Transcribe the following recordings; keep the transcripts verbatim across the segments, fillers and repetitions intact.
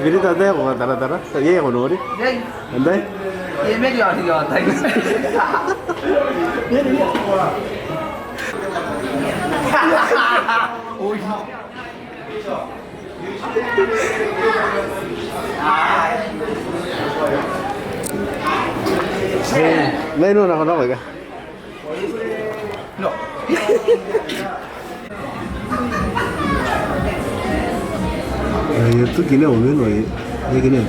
Biri tata ko taratara. Iai ko nori. Iai. Antai? Iai meri ori o tai. Oi. Mai nona ko nako ikai. No. Ai, e tuki ne o meno, e, e kene.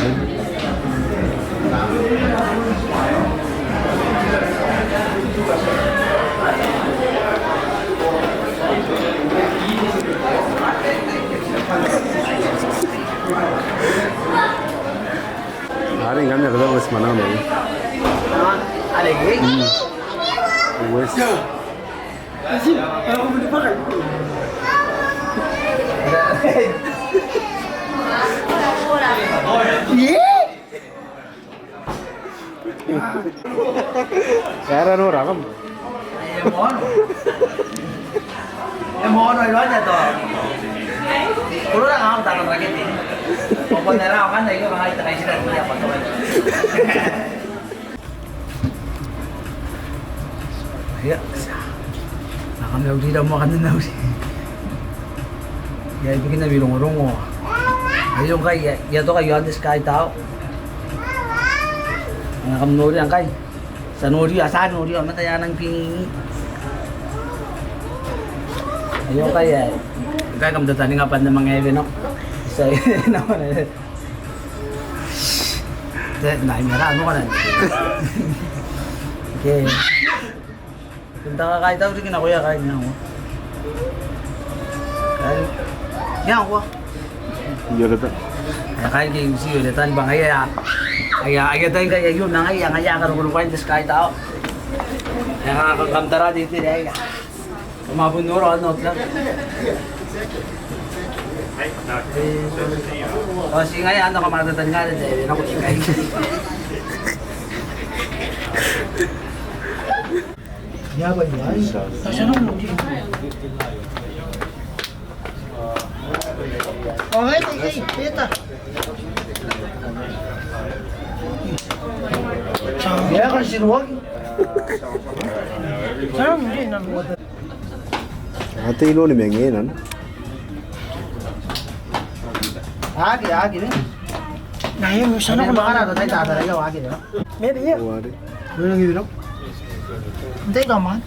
Are ngkanne ko tau wes mananga mai. Are ke? Mm. Wes. Ia? Era nora kam. E moan. E moan, e moan, e to. Koro ra kam tara rakete. Ko ko nera kan, e ko ai tara isira ni apa to. Ia. Kam na mauri, ra moa kam na mauri. Ia, ibukina ni rongorongo. Aio ngkai, ia, ia toka i aon te Sky Tower. Kam noria ngkai. Ti a noria, ti a noria, mata ia nang ping. Aio ngkai, ia. Ngkai kam tataninga bwa N na manga ewe nako. Ti a, nako na. Te, nai mera, nako na. Okay. Te Sky Tower riki nakoia kaain iangoa. Kaain iangoa. Io, reta. E, kaain ke usi, io, reta, ni bwa ngaia, aia, aia tai ngkai aio, ma ngaia, ngaia, karokorokoi te Sky Tower. E, ka, ka, kam tara te, te, aia. Kam a bon nora, no, tera. O, ti ngaia, anne kam a tataninga, te, te, nako ikai. Ate ino ni mengenan. Aki, aki, ne. Na, e, mo sana ko makara ko tai tata, ia, aki, ne. Maybe, ia. Wari. Wari ngibiro. Take a man.